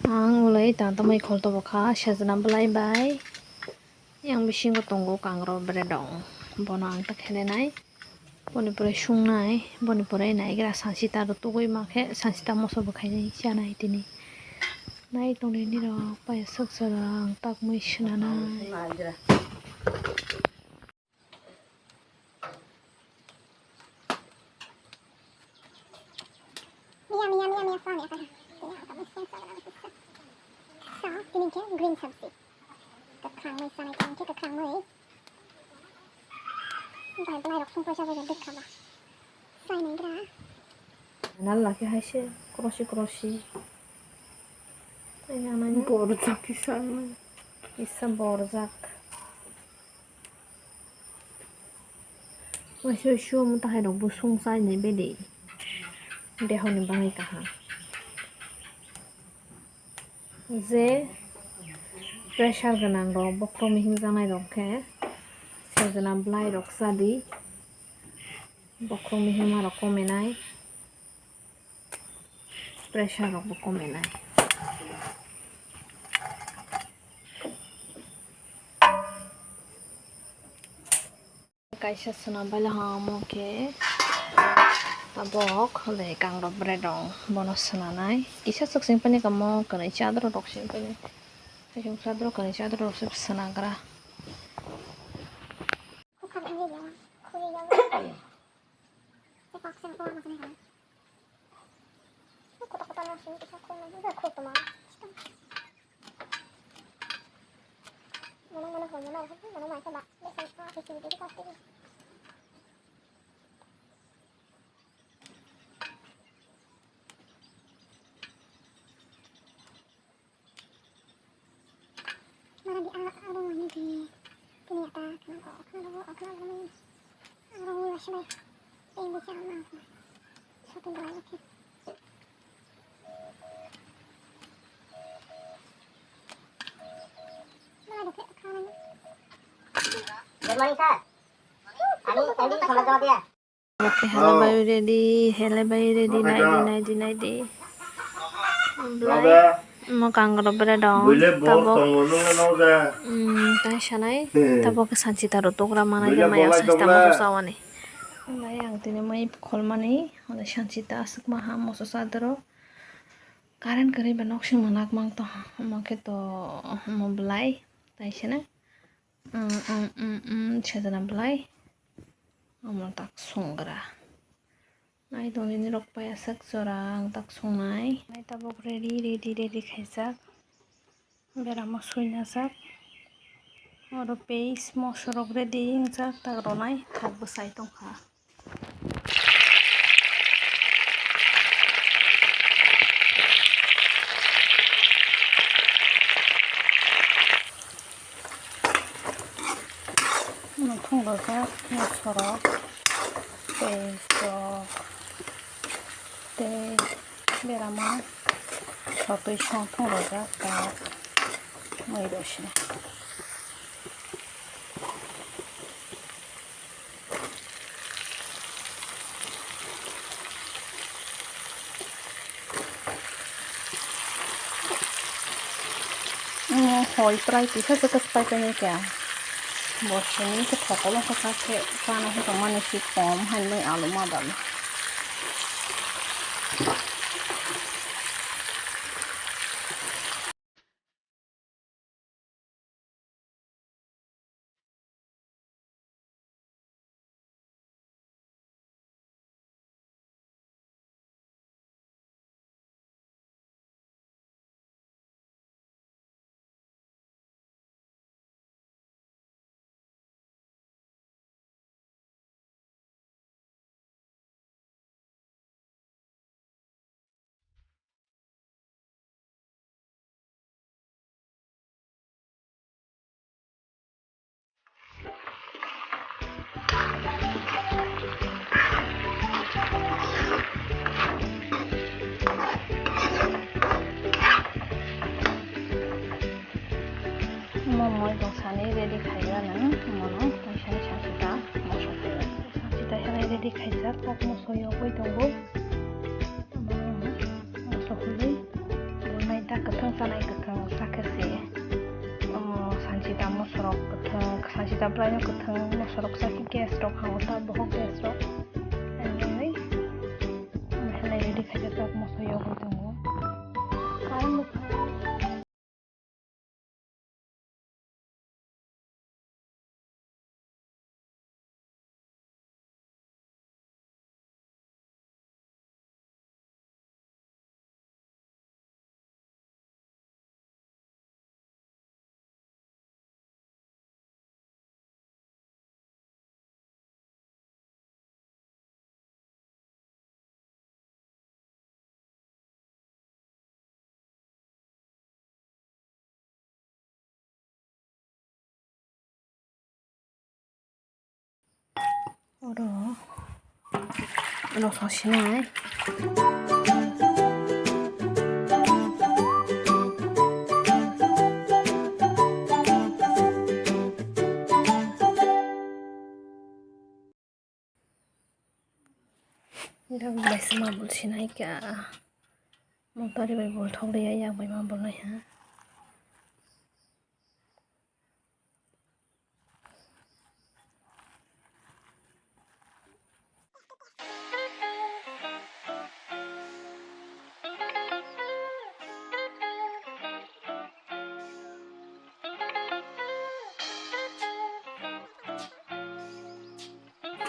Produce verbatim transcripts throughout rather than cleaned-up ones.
Ang ulai tang tamai khol tobo kha, sejna bwlai bai. Yang bisingo tongo kangrok bwrwi dong. Bono ang ta khelenai. Boni pore sungnai, boni pore naigra sansita rw tugui ma khe, sansita moso bo khainai chanai tini. Nai tongni nirok paya sok chwrang tak mui swnanai. Mia, mia, mia, mia, sa, mia, sa. Tini ang tak mui sung sa, sa, sa. Sa, tini khe green sabji. Kwkhwrang mui sanai tong khe kwkhwrang mui. Bai bwlairok songpai chabai rok bwkha ba. Sainai gra. Nal lakhe hai se krosi krosi. Borjak kisa nai. Kisa borjak. Waisa waisa omo tahai rok bo song chainai bede. Dehoni bagwi kaham. Je pressure gwnang rok, bokhorok mihim janai rok khe sejna bwlai rok cha di, bokhorok mihim ma rok komenai, pressure rok bo komenai. Kaisa swnam bailahang omo khe tabok le kangrok bwrwi dong bono swnanai. Kisa swk sing painai kamo kwrwi chadro rok sing painai. Kaisa chadro kwrwi chadro rok se swnagra. Mana di a, a, aro ni di. Kini ata, kena ko, kena ko, kena ko ni. Aro ni washi mai. Teng di chang ma. Shopping ko lai ke. Mana di ke kena ni. Good morning, sir. Ani, ani sama jawab ya. Oke, hello bai ready, hello bai ready, nai di, nai di, nai di. Belai, mo kangrok bera dong, tabok. Hmm, tai sanai, tabok ke sanchi taro togra manai de maya sanchi tamo sawani. Belai ang tini mai kholmani, ode sanchi ta aswk maha moso sadro. Current kwrwi ba nok sing manak mang to, mo khe to, mo belai, tai sanai. Um, um, um, um, sejana belai. Omo tak songgra. Nai tongdi nirok paya sak jora ang tak songnai. Nai tabok ready, ready, ready khaijak. Beramo suinajak. Oro paste mosorok ready wngjak tak ronai thok bwsai tongkha. Thungrojak mosorok tei sok tei berama sotwi song thungrojak tak mui rwse. Omo hoi prai tisa se kwspai painai kha. Bo sini khe thokol wngkha khe chana hwnkha mani si kom hai nui alu ma dal. Omo moi tong sani ready khaiya nang, omono moi sani sachita moso khaio. Sachita sanai ready khaijak, tak moso yogwi tongo. Omo moso khulwi, bo nai tak Kwthwng chanai kwthwng sakhe se, um, sanchita mosorok kwthwng, sanchita bwlaino kwthwng mosorok sakhe gas rok hango ta bohok gas rok. Ani bagwi, um, belai ready khaijak moso yogwi tongo. Karon bwkha. Oro, oro sosinai. Dak bai se mabul sinai kha. Motari bai bol thok liya, yak bai mabul nai ha.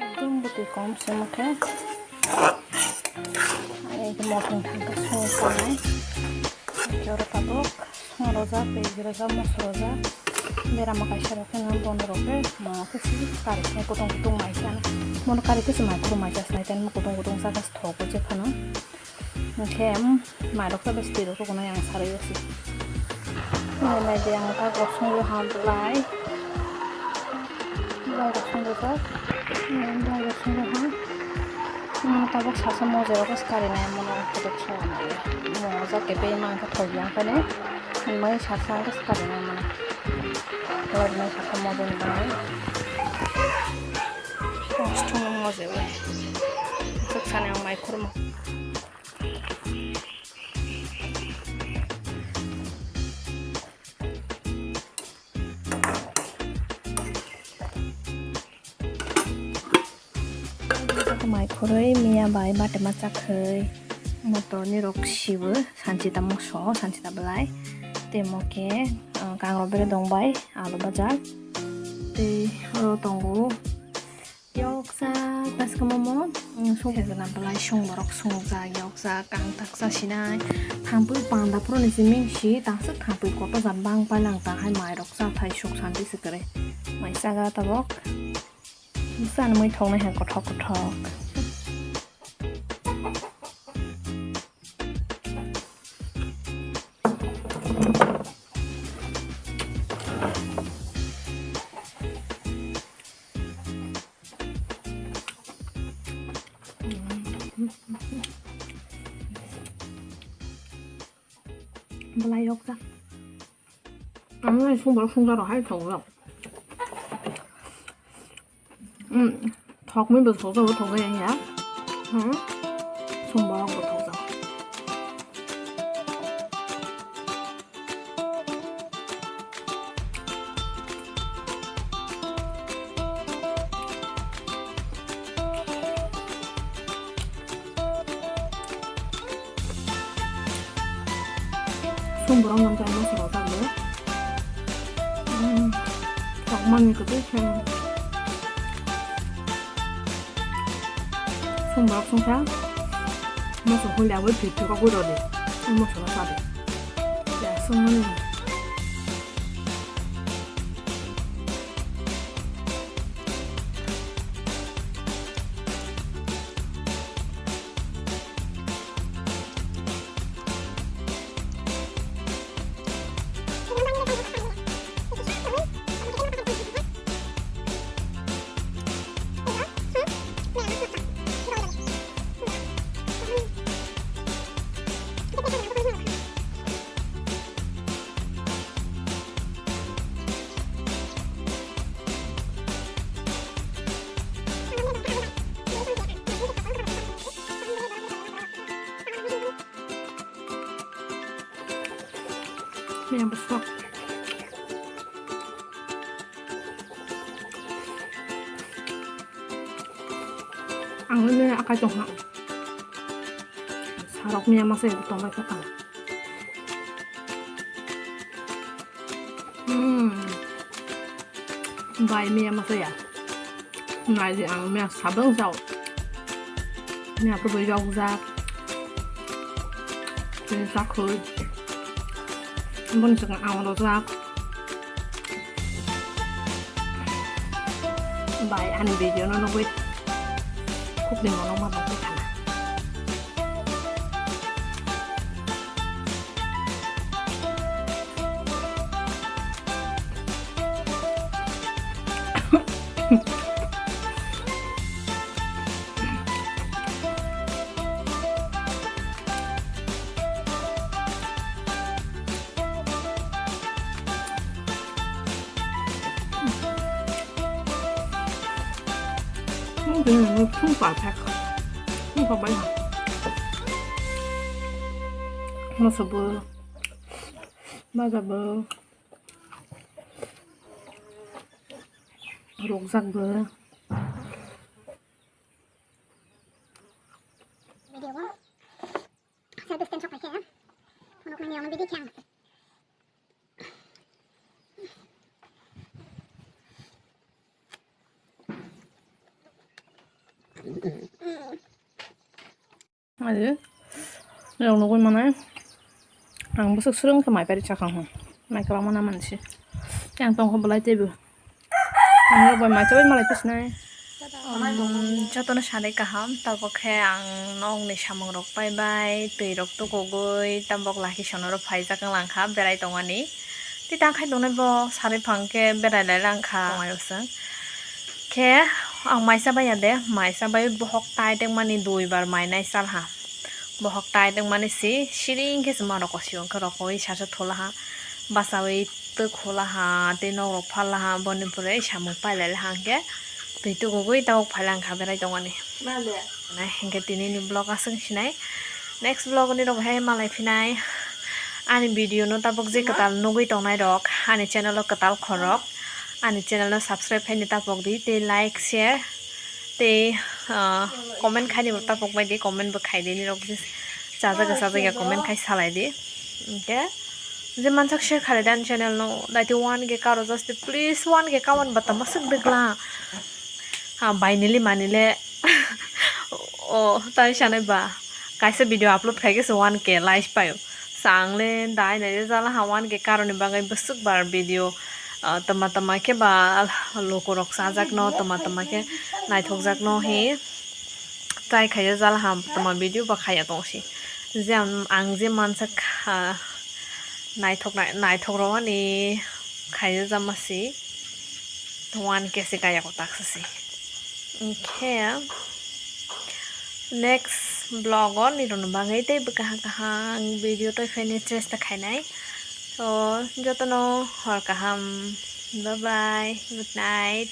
Ekdom bwtwi kom se mokhe. Ani mothang thangkhe song sanai. Oro tabuk song rojak, pej rojak, moso rojak. Berama kaisa rok khe bondo rok khe mo khe si kari khe kutung kutung mai khe. Mono kari khe se mai khuru mai chas nai tei kutung kutung chakhe thok je phano. Hwnkhe, um, mairok ta besi twi rok rwgwno yang sarai o se. Nai nai de ang ta rok song rw ha belai. Belai rok song rw jak. Belai rok song rw ha. Nang tabuk sasa moje rok swkari nai mono rok song nai. Mo ja kebei mang khe thok yang khe ne. Mai sasa ang khe swkari nai mono. Belai mai sasa moje ni belai. Song moje bai. Swk sani ang mai khurmo. Mai khurui miya bai bate ma chakhwi motor ni rok sibo sanchita moso sanchita belai tei mo khe, ah, kangrok bere dong bai alu bajak tei oro tongo. Yoksa, taskamo mo, mm, song khe gana belai song borok song jak, yoksa, kang taksa sinai. Thangpui panda phuru ni simi si, tangsuk thangpui kotor jat bang pai lang ta hai mai rok cha thai suk santi se kwrwi. Mai chaga tabok. Bwsa ni mui thok nai ha kothok kothok. Belai yok jak. Ang nai sung borok sung jaro hai thok jak. Hmm, thok mui bo thok jak, thok jak ya. Hmm, sung borok bo thok jak. Sumborok nang khe moso rok tamo. Hmm. Tokmani kwtwi khe. Sumborok sungkha. Moso huli aboi thwi thwi kok guro di. Moso rok sa di. Ya, sumoni. Mia bwswk. Ang le akai tongha. Sarok mia masa ya tongbai kha tang. Hmm. Bai mia masa ya. Nai di ang mia sabang jao. Mia ko bai jao jak. Tei jak khoi. Boni swkang ang rojak. Bai ani video no nugwi khukni mono ma bagwi thana. Thung pa phek. Thung pa bai ha. Masa bo. Baja bo. Rokjak bo. Video o. Sa distance sok paikhe. Phunukmani ang bidi khyang. Ayo, rok nugwi manai. Ang bwswk swrwng khe mai pari chakha hwn. Mai kwbangma na mansi. Yang tongkha belai teibo. Ang rok bai mai chabai malai pisinai. Um, jotono sanai kaham, tabok khe ang nokni samung rok pai bai, twi rok tukugwi, tabok laki sono rok phaijak wng langkha berai tongmani. Tei tang khai tongnai bo sarwi phang khe berai lai langkha tongnai rok swng. Khe ang mai chabai ya de, mai chabai bohok tai tengmani duibar mai nai salha. Bohok tai tongmani si siring khe se ma roko si ongkhe rokoi sasa thulaha basawi twi khulaha tei nok rok phallaha boni pore samung pailai laha hwnkhe twi tukugwi tabok phailang kha berai tongmani. Nai hwnkhe tini ni vlog aswk sinai next vlog ni rok hai malai phinai ani video no tabok je kwtal nugwi tongnai rok ani channel o kwtal khorok ani channel no subscribe khaini tabok di tei like share tei, ah, comment khaini bo tapok bai di, comment bo khai di, nirok je chajakya chajakya comment khai salai di. Hwnkhe je mansak share khalai di ani channel no, daiti one K karo just please, one K kawan bata masuk degla. Ha, bainili manile. O, tai sanai ba. Kaisa video upload khai khe se one K like paio. Sangle dai nai jala ha one K karoni bagwi bwswk bar video, ah, tama tama khe ba lukurok chajakno, tama tama khe naithokjakno hi try khaio jala ha tama video ba khaiya tongsi. Je ang, ang je mansa kha, naithok nai-, naithok rok ani khaio jama si one K se kaya ko taksa si. Hwnkhe next vlog o nirokni bagwi teibo kaham kaham video twi phaini chesta khainai. So, jotono hor kaham. Bye bye. Good night.